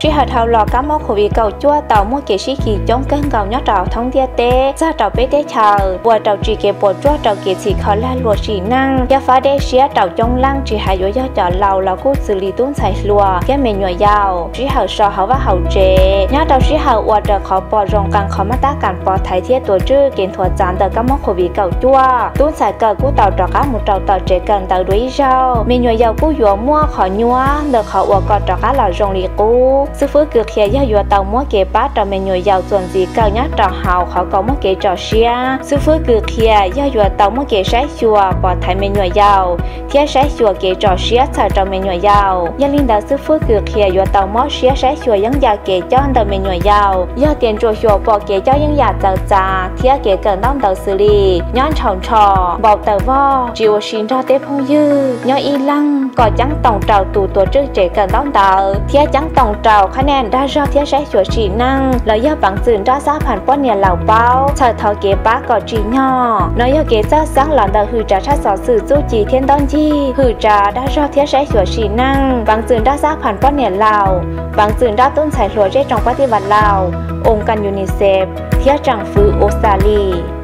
Sij hawm dhau los kab mob COVID kaum cuaj tau muaj kev sib khi coob kawg nkaus nyob rau thoob ntiaj teb, txog rau peb teb chaws, ua rau tsim kev puas tsuaj rau kev txhim kho lag luam sim neej thiab fab dej siab rau coob leej, tsis hais yuav yog cov laus los kuj xws li tub ntxhais hluas thiab me nyuam yaus. Sij hawm so hauv vaj hauv tsev, nyob rau sij hawm ua raws qhov pom zoo qee qhov mab tab kam pov thaiv thiab tuav tswj kev nthuav txav ntawm kab mob COVID kaum cuaj, tub ntxhais kawm kuj tau rov qab mus rau tom tsev kawm ntawv dua ib zaug. Me nyuam yaus kuj yuav muaj qhov nyuab ntawm qhov uas kom rov qab los zoo li qub. Xib fwb Kws Qhia yog yuav tau muab kev pab rau me nyuam yaus txuas ntxiv kawm nyob rau hauv qhov kom muaj kev tso siab. Xib fwb Kws Qhia yog yuav tau muaj kev saib xyuas pov thaiv me nyuam yaus thiab saib xyuas kev tso siab txhawm rau me nyuam yaus. Yog li ntawd xib fwb Kws Qhia yuav tau mob siab saib xyuas yeeb yam kev coj ntawm me nyuam yaus, yog tias ntsuam xyuas pom kev coj yeeb yam txawv txav thiab kev kawm ntaub ntawv xws li nyob ntshaus ntsho, npau taws vog, tsis ua si nrog tej phooj ywg, nyob ib leeg, kom ceeb toom rau tus tuav tswj tsev kawm ntaub ntawv thiab ceeb toom rau qhab nia dag zog thiab saib xyuas sim neej los yog peev xwm nrab xab phas poj niam laus paub txhawm thov kev pab kom tsim nyog. No yog kev txhawj xeeb los ntawm hwm tsav tshaj xov xwm txuj ci thiab ntaub ncig hwm tsav dag zog thiab saib xyuas sim neej, peev xwm nrab xab phas poj niam laus, peev xwm nrab tub ntxhais hluas zej tsoom pab ti vas laus, oo kas UNICEF thiab tseem fwv Australia.